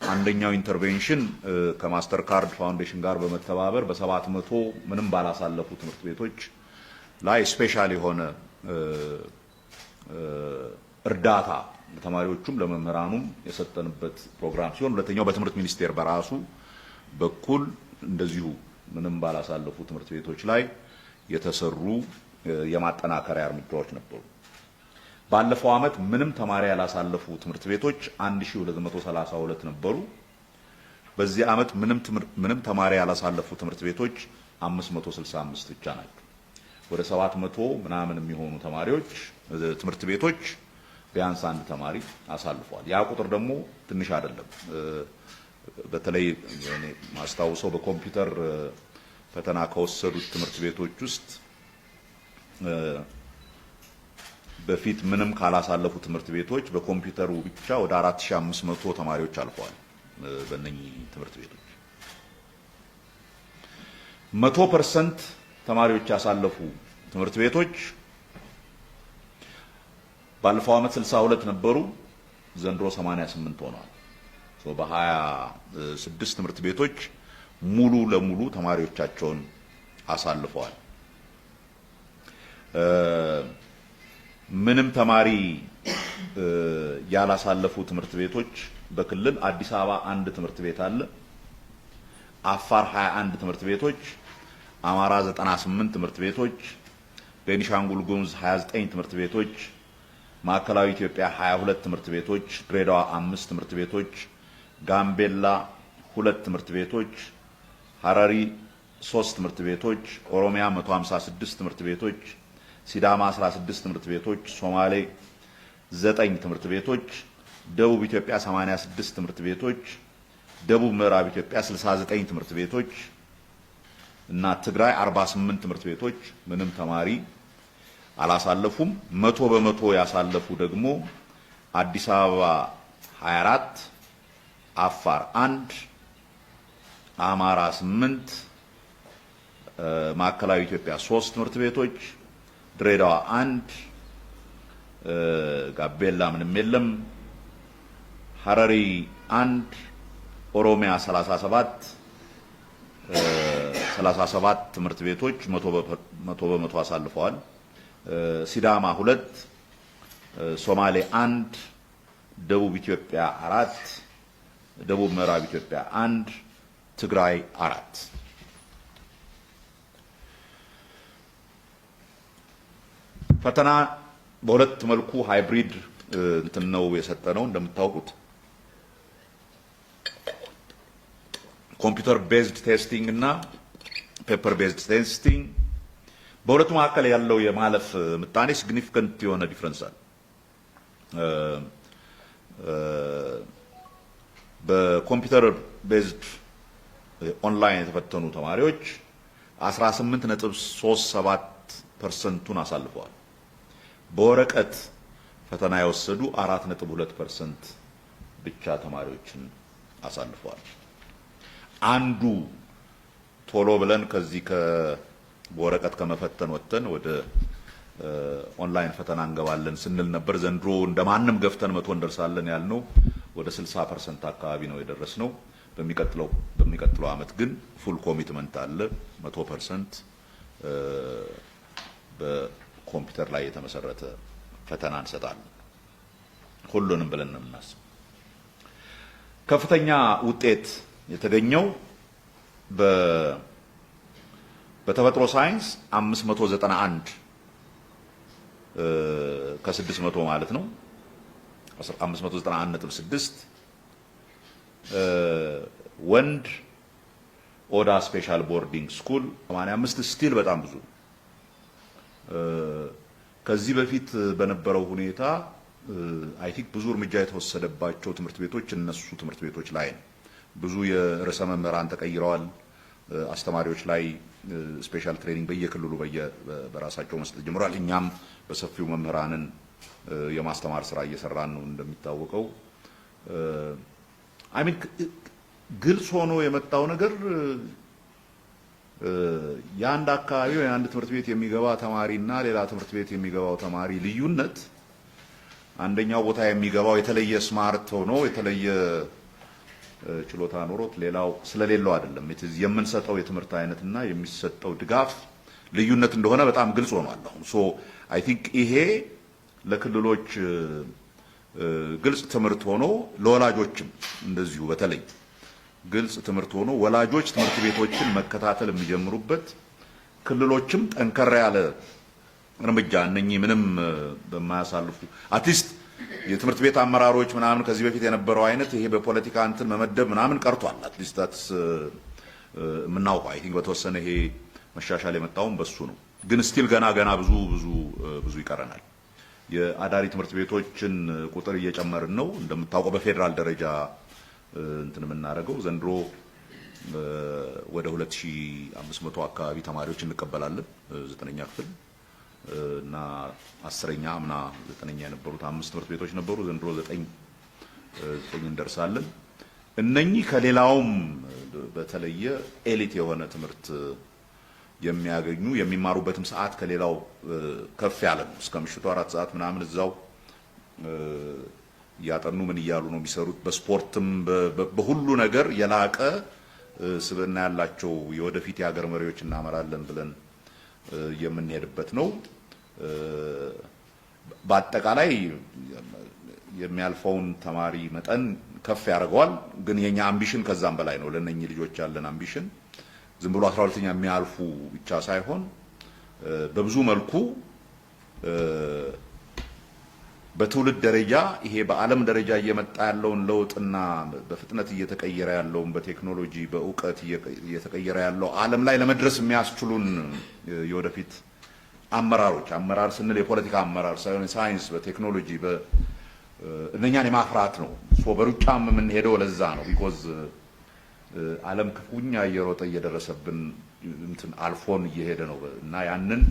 አንደኛው intervention ከማስተር ካርድ ፋውንዴሽን ጋር በመተባበር በ700 ምንም ባላሳለፉ ትምህርት ቤቶች ላይ special የሆነ እርዳታ ለተማሪዎቹም ለመምህራኑም የሰጠንበት ፕሮግራም ሲሆን፣ ሁለተኛው በትምህርት ሚኒስቴር በራሱ በኩል እንደዚሁ ምንም ባላሳለፉ ትምህርት ቤቶች ላይ የተሰሩ የማጠናከሪያ እርምጃዎች ነበሩ። ባለፈው ዓመት ምንም ተማሪ ያላሳለፉ ትምህርት ቤቶች 1232 ነበሩ። በዚህ ዓመት ምንም ተማሪ ያላሳለፉ ትምህርት ቤቶች 565 ብቻ ናቸው። ወደ 700 ምናምን የሚሆኑ ተማሪዎች ትምህርት ቤቶች ቢያንስ አንድ ተማሪ አሳልፈዋል። ያ ቁጥር ደግሞ ትንሽ አይደለም። በተለይ እኔ ማስታውሰው በኮምፒውተር ፈተና ከወሰዱት ትምህርት ቤቶች ውስጥ በፊት ምንም ካላሳለፉ ትምህርት ቤቶች በኮምፒውተሩ ብቻ ወደ 4500 ተማሪዎች አልፈዋል። በእነኚህ ትምህርት ቤቶች 100% ተማሪዎች ያሳለፉ ትምህርት ቤቶች ባለፈው ዓመት 62 ነበሩ፣ ዘንድሮ 88 ሆነዋል። በ26 ትምህርት ቤቶች ሙሉ ለሙሉ ተማሪዎቻቸውን አሳልፈዋል። ምንም ተማሪ ያላሳለፉ ትምህርት ቤቶች በክልል አዲስ አበባ አንድ ትምህርት ቤት አለ። አፋር 21 ትምህርት ቤቶች፣ አማራ 98 ትምህርት ቤቶች፣ ቤኒሻንጉል ጉሙዝ 29 ትምህርት ቤቶች፣ ማዕከላዊ ኢትዮጵያ 22 ትምህርት ቤቶች፣ ድሬዳዋ 5 ትምህርት ቤቶች፣ ጋምቤላ 2 ትምህርት ቤቶች፣ ሐረሪ 3 ትምህርት ቤቶች፣ ኦሮሚያ 156 ትምህርት ቤቶች፣ ሲዳማ 16 ትምህርት ቤቶች፣ ሶማሌ 9 ትምህርት ቤቶች፣ ደቡብ ኢትዮጵያ 86 ትምህርት ቤቶች፣ ደቡብ ምዕራብ ኢትዮጵያ 69 ትምህርት ቤቶች እና ትግራይ 48 ትምህርት ቤቶች ምንም ተማሪ አላሳለፉም። 100% ያሳለፉ ደግሞ አዲስ አበባ 24፣ አፋር 1፣ አማራ 8፣ ማዕከላዊ ኢትዮጵያ 3 ትምህርት ቤቶች፣ ድሬዳዋ 1፣ ጋምቤላ ምንም የለም፣ ሐረሪ 1፣ ኦሮሚያ 37 37 ትምህርት ቤቶች 100% አሳልፈዋል። ሲዳማ 2፣ ሶማሌ 1፣ ደቡብ ኢትዮጵያ 4፣ ደቡብ ምዕራብ ኢትዮጵያ 1፣ ትግራይ 4። ፈተና በሁለት መልኩ hybrid እንትን ነው የሰጠነው። እንደምታውቁት computer based testing እና paper based testing፣ በሁለቱ መካከል ያለው የማለፍ ምጣኔ significant የሆነ difference አለ። በ computer based online የተፈተኑ ተማሪዎች 18.37 percent ኡን አሳልፈዋል። በወረቀት ፈተና የወሰዱ 4.2% ብቻ ተማሪዎችን አሳልፈዋል። አንዱ ቶሎ ብለን ከዚህ በወረቀት ከመፈተን ወጥተን ወደ ኦንላይን ፈተና እንገባለን ስንል ነበር። ዘንድሮ እንደማንም ገፍተን 100 እንደርሳለን ያልነው ወደ 60% አካባቢ ነው የደረስነው። በሚቀጥለው ዓመት ግን full commitment አለ፣ 100% በኮምፒውተር ላይ የተመሰረተ ፈተና እንሰጣለን። ሁሉንም ብለን ነው የምናስበው። ከፍተኛ ውጤት የተገኘው በተፈጥሮ ሳይንስ 591 ከ600 ማለት ነው፣ 591.6፣ ወንድ ኦዳ special boarding school 85፣ still በጣም ብዙ። ከዚህ በፊት በነበረው ሁኔታ I think ብዙ እርምጃ የተወሰደባቸው ትምህርት ቤቶች እነሱ ትምህርት ቤቶች ላይ ነው። ብዙ የርዕሰ መምህራን ተቀይረዋል። አስተማሪዎች ላይ special training በየክልሉ በራሳቸው መስጠት ጀምረዋል። እኛም በሰፊው መምህራንን የማስተማር ስራ እየሰራን ነው። እንደሚታወቀው I mean ግልጽ ሆኖ የመጣው ነገር የአንድ አካባቢ ወይ የአንድ ትምህርት ቤት የሚገባ ተማሪ እና ሌላ ትምህርት ቤት የሚገባው ተማሪ ልዩነት አንደኛው ቦታ የሚገባው የተለየ smart ሆኖ የተለየ ችሎታ ኖሮት ሌላው ስለሌለው አይደለም። የምንሰጠው የትምህርት አይነትና የሚሰጠው ድጋፍ ልዩነት እንደሆነ በጣም ግልጽ ሆኗል። አሁን so I think ይሄ ለክልሎች ግልጽ ትምህርት ሆኖ፣ ለወላጆችም እንደዚሁ በተለይ ግልጽ ትምህርት ሆኖ ወላጆች ትምህርት ቤቶችን መከታተል የሚጀምሩበት፣ ክልሎችም ጠንከር ያለ እርምጃ እነኚህ ምንም በማያሳልፉ at least የትምህርት ቤት አመራሮች ምናምን ከዚህ በፊት የነበረው አይነት ይሄ በፖለቲካ እንትን መመደብ ምናምን ቀርቷል። At least that's የምናውቀው። I think በተወሰነ ይሄ መሻሻል የመጣውም በሱ ነው። ግን still ገና ገና ብዙ ብዙ ብዙ ይቀረናል። የአዳሪ ትምህርት ቤቶችን ቁጥር እየጨመርን ነው። እንደምታውቀው በፌዴራል ደረጃ እንትን የምናደርገው ዘንድሮ ወደ 2500 አካባቢ ተማሪዎች እንቀበላለን፣ ዘጠነኛ ክፍል እና 10ኛ። አምና ዘጠነኛ የነበሩት አምስት ትምህርት ቤቶች ነበሩ። ዘንድሮ ዘጠኝ ዘጠኝ እንደርሳለን። እነኚህ ከሌላውም በተለየ elite የሆነ ትምህርት የሚያገኙ፣ የሚማሩበትም ሰዓት ከሌላው ከፍ ያለ ነው። እስከ ምሽቱ 4 ሰዓት ምናምን እዛው እያጠኑ ምን እያሉ ነው የሚሰሩት። በስፖርትም በሁሉ ነገር የላቀ ስብዕና ያላቸው የወደፊት የሀገር መሪዎች እናመራለን ብለን የምንሄድበት ነው። በአጠቃላይ የሚያልፈውን ተማሪ መጠን ከፍ ያደርገዋል። ግን የኛ ambition ከዛም በላይ ነው። ለእነኚህ ልጆች ያለን ambition ዝም ብሎ 12ኛ የሚያልፉ ብቻ ሳይሆን በብዙ መልኩ በትውልድ ደረጃ ይሄ በዓለም ደረጃ እየመጣ ያለውን ለውጥና በፍጥነት እየተቀየረ ያለውን በቴክኖሎጂ በእውቀት እየተቀየረ ያለው ዓለም ላይ ለመድረስ የሚያስችሉን የወደፊት አመራሮች፣ አመራር ስንል የፖለቲካ አመራር ሳይሆን ሳይንስ፣ በቴክኖሎጂ እነኛን የማፍራት ነው። So በሩጫም የምንሄደው ለዛ ነው። Because ዓለም ክፉኛ እየሮጠ እየደረሰብን እንትን አልፎን እየሄደ ነው እና ያንን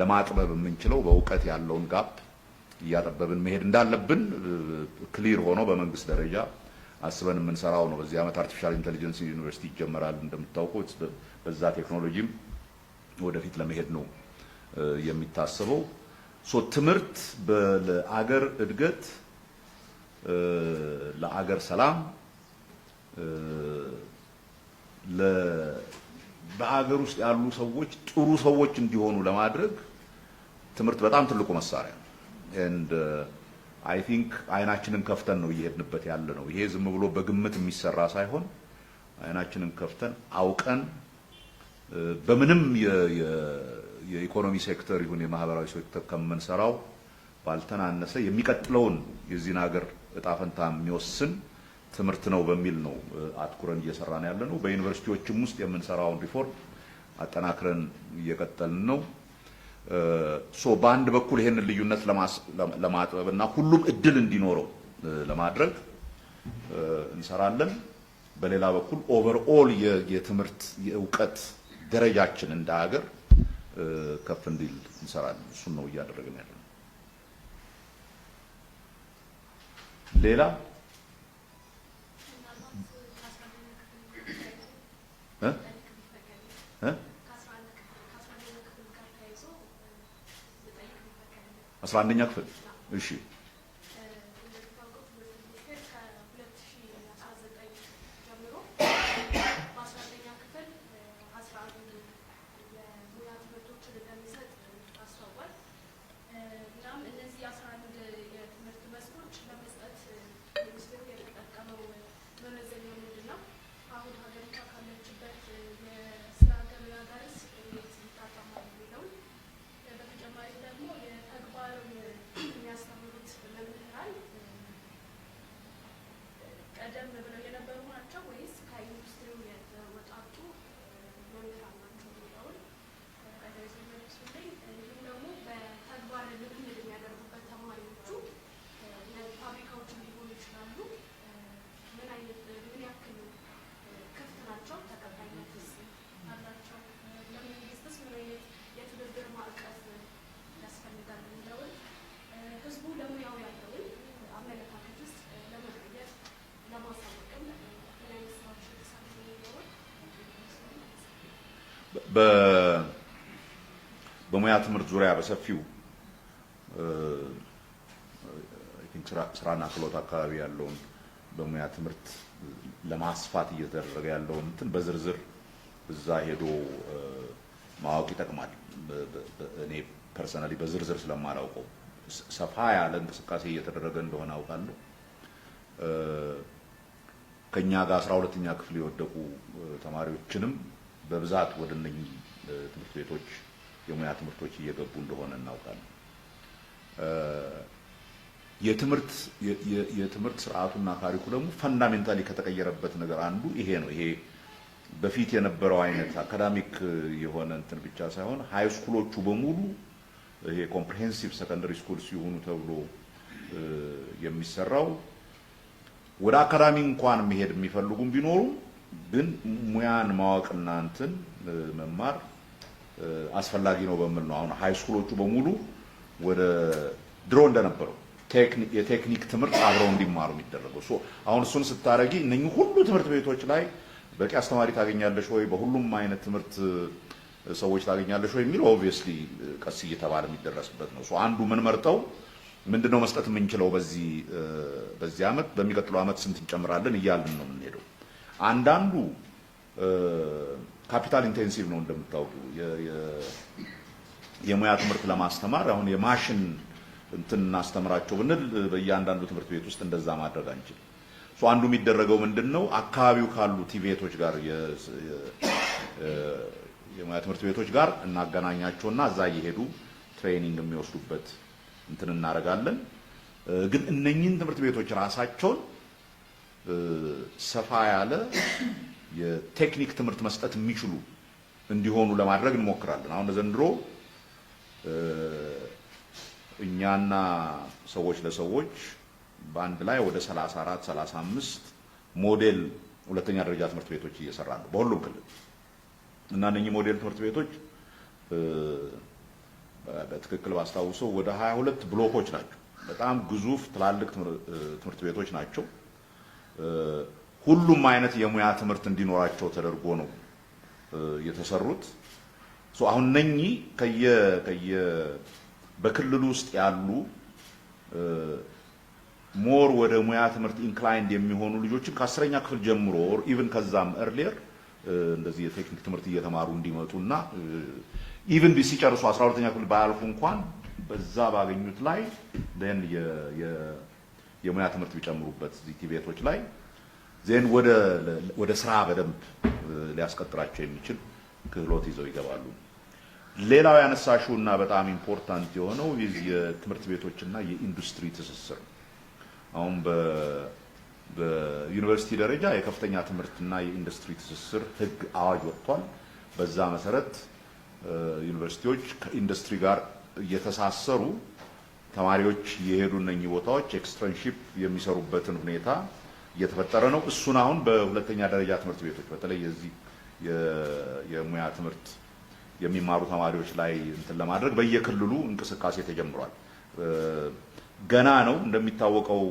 ለማጥበብ የምንችለው በእውቀት ያለውን gap እያጠበብን መሄድ እንዳለብን clear ሆኖ በመንግስት ደረጃ አስበን የምንሰራው ነው። በዚህ ዓመት artificial intelligence ዩኒቨርሲቲ ይጀመራል እንደምታውቁት። በዛ ቴክኖሎጂም ወደፊት ለመሄድ ነው የሚታሰበው። So ትምህርት ለአገር እድገት፣ ለአገር ሰላም፣ በአገር ውስጥ ያሉ ሰዎች ጥሩ ሰዎች እንዲሆኑ ለማድረግ ትምህርት በጣም ትልቁ መሳሪያ ነው። And I think አይናችንን ከፍተን ነው እየሄድንበት ያለ ነው። ይሄ ዝም ብሎ በግምት የሚሰራ ሳይሆን አይናችንን ከፍተን አውቀን በምንም የኢኮኖሚ ሴክተር ይሁን የማህበራዊ ሴክተር ከምንሰራው ባልተናነሰ የሚቀጥለውን የዚህን ሀገር እጣ ፈንታ የሚወስን ትምህርት ነው በሚል ነው አትኩረን እየሰራን ያለ ነው። በዩኒቨርሲቲዎችም ውስጥ የምንሰራውን ሪፎርም አጠናክረን እየቀጠልን ነው። So በአንድ በኩል ይሄንን ልዩነት ለማጥበብ እና ሁሉም እድል እንዲኖረው ለማድረግ እንሰራለን። በሌላ በኩል overall የትምህርት የእውቀት ደረጃችን እንደ ሀገር ከፍ እንዲል እንሰራለን። እሱን ነው እያደረግን ያለነው። ሌላ እ እ 11ኛ ክፍል፣ እሺ። እንደሚታወቀው ትምህርት ሚኒስቴር ከ2019 ጀምሮ በ11ኛ ክፍል 11 የሙያ ትምህርቶችን እንደሚሰጥ አስታውቋል። እናም እነዚህ 11 የትምህርት መስኮች ለመስጠት ሚኒስቴሩ የተጠቀመው መመዘኛ ምንድን ነው? አሁን ሀገሪቷ ካለችበት የስራ ገበያ ጋርስ እንዴት ይጣጣማል የሚለውን፣ በተጨማሪ ደግሞ የተግባር የሚያስተምሩት መምህራን ቀደም ብለው የነበሩ ናቸው ወይስ ከኢንዱስትሪው የተወጣጡ መምህራን ናቸው የሚለውን አያይዘው ይመልሱልኝ። እንዲሁም ደግሞ በተግባር ልምምድ የሚያደርጉበት ተማሪዎቹ እነዚህ ፋብሪካዎችን ሊሆኑ ይችላሉ። ምን አይነት ምን ያክል ክፍት ናቸው? ተቀባይነትስ አላቸው? ለመንግስትስ ምን አይነት የትብብር ማዕቀፍ ያስፈልጋል የሚለውን፣ ህዝቡ ለሙያው ያለውን አመለካከትስ ለመቀየር ለማሳወቅም ምን አይነት ስራዎች የተሰሩ የሚለውን። በሙያ ትምህርት ዙሪያ በሰፊው think ስራና ክህሎት አካባቢ ያለውን በሙያ ትምህርት ለማስፋት እየተደረገ ያለውን እንትን በዝርዝር እዛ ሄዶ ማወቅ ይጠቅማል። እኔ personally በዝርዝር ስለማላውቀው ሰፋ ያለ እንቅስቃሴ እየተደረገ እንደሆነ አውቃለሁ። ከኛ ጋር 12ኛ ክፍል የወደቁ ተማሪዎችንም በብዛት ወደ እነኚህ ትምህርት ቤቶች የሙያ ትምህርቶች እየገቡ እንደሆነ እናውቃለን። የትምህርት ስርዓቱና curriculum ኡ fundamentally ከተቀየረበት ነገር አንዱ ይሄ ነው። ይሄ በፊት የነበረው አይነት academic የሆነ እንትን ብቻ ሳይሆን high school ኦቹ በሙሉ ይሄ comprehensive secondary school ሲሆኑ ተብሎ የሚሰራው ወደ አካዳሚ እንኳን መሄድ የሚፈልጉም ቢኖሩም ግን ሙያን ማወቅና እንትን መማር አስፈላጊ ነው በሚል ነው። አሁን high school ኦቹ በሙሉ ወደ ድሮ እንደነበረው የቴክኒክ ትምህርት አብረው እንዲማሩ የሚደረገው። So አሁን እሱን ስታረጊ እነኚህ ሁሉ ትምህርት ቤቶች ላይ በቂ አስተማሪ ታገኛለሽ ወይ፣ በሁሉም አይነት ትምህርት ሰዎች ታገኛለሽ ወይ የሚለው obviously ቀስ እየተባለ የሚደረስበት ነው። So አንዱ ምን መርጠው ምንድነው መስጠት የምንችለው በዚህ አመት፣ በሚቀጥለው አመት ስንት እንጨምራለን እያልን ነው የምንሄደው። አንዳንዱ capital intensive ነው፣ እንደምታውቁ የሙያ ትምህርት ለማስተማር አሁን የማሽን እንትን እናስተምራቸው ብንል በእያንዳንዱ ትምህርት ቤት ውስጥ እንደዛ ማድረግ አንችልም። So አንዱ የሚደረገው ምንድን ነው? አካባቢው ካሉ TVET ኦች ጋር፣ የሙያ ትምህርት ቤቶች ጋር እናገናኛቸውና እዛ እየሄዱ training የሚወስዱበት እንትን እናደርጋለን። ግን እነኚህን ትምህርት ቤቶች ራሳቸውን ሰፋ ያለ የቴክኒክ ትምህርት መስጠት የሚችሉ እንዲሆኑ ለማድረግ እንሞክራለን። አሁን ዘንድሮ እኛና ሰዎች ለሰዎች በአንድ ላይ ወደ 34 35 ሞዴል ሁለተኛ ደረጃ ትምህርት ቤቶች እየሰራ ነው በሁሉም ክልል። እና እነኚህ ሞዴል ትምህርት ቤቶች በትክክል ባስታውሰው ወደ 22 ብሎኮች ናቸው። በጣም ግዙፍ ትላልቅ ትምህርት ቤቶች ናቸው። ሁሉም አይነት የሙያ ትምህርት እንዲኖራቸው ተደርጎ ነው የተሰሩት። So አሁን እነኚህ ከየ ከየ በክልሉ ውስጥ ያሉ more ወደ ሙያ ትምህርት inclined የሚሆኑ ልጆችን ከ10ኛ ክፍል ጀምሮ or even ከዛም earlier እንደዚህ የቴክኒክ ትምህርት እየተማሩ እንዲመጡና even ሲጨርሱ 12ኛ ክፍል ባያልፉ እንኳን በዛ ባገኙት ላይ then የሙያ ትምህርት ቢጨምሩበት እዚህ TVET ኦች ላይ then ወደ ስራ በደንብ ሊያስቀጥራቸው የሚችል ክህሎት ይዘው ይገባሉ። ሌላው ያነሳሽው እና በጣም important የሆነው የትምህርት ቤቶችና የኢንዱስትሪ ትስስር። አሁን በዩኒቨርሲቲ ደረጃ የከፍተኛ ትምህርትና የኢንዱስትሪ ትስስር ህግ አዋጅ ወጥቷል። በዛ መሰረት ዩኒቨርሲቲዎች ከኢንዱስትሪ ጋር እየተሳሰሩ ተማሪዎች የሄዱ እነኚህ ቦታዎች externship የሚሰሩበትን ሁኔታ እየተፈጠረ ነው። እሱን አሁን በሁለተኛ ደረጃ ትምህርት ቤቶች በተለይ የዚህ የሙያ ትምህርት የሚማሩ ተማሪዎች ላይ እንትን ለማድረግ በየክልሉ እንቅስቃሴ ተጀምሯል። ገና ነው፣ እንደሚታወቀው።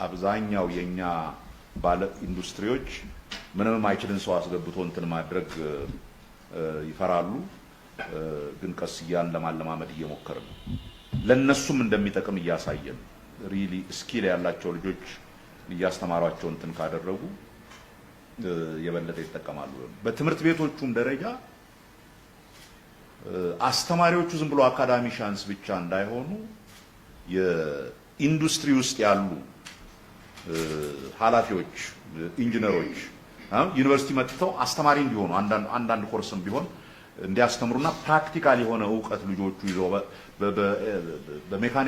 አብዛኛው የኛ ባለ ኢንዱስትሪዎች ምንም የማይችልን ሰው አስገብቶ እንትን ማድረግ ይፈራሉ። ግን ቀስ እያልን ለማለማመድ እየሞከርን ነው። ለነሱም እንደሚጠቅም እያሳየን really skill ያላቸው ልጆች እያስተማሯቸው እንትን ካደረጉ የበለጠ ይጠቀማሉ። በትምህርት ቤቶቹም ደረጃ አስተማሪዎቹ ዝም ብሎ academicians ብቻ እንዳይሆኑ የኢንዱስትሪ ውስጥ ያሉ ኃላፊዎች፣ ኢንጂነሮች ዩኒቨርሲቲ መጥተው አስተማሪ እንዲሆኑ አንዳንድ ኮርስም ቢሆን እንዲያስተምሩና practical የሆነ እውቀት ልጆቹ ይዘው በ mechanic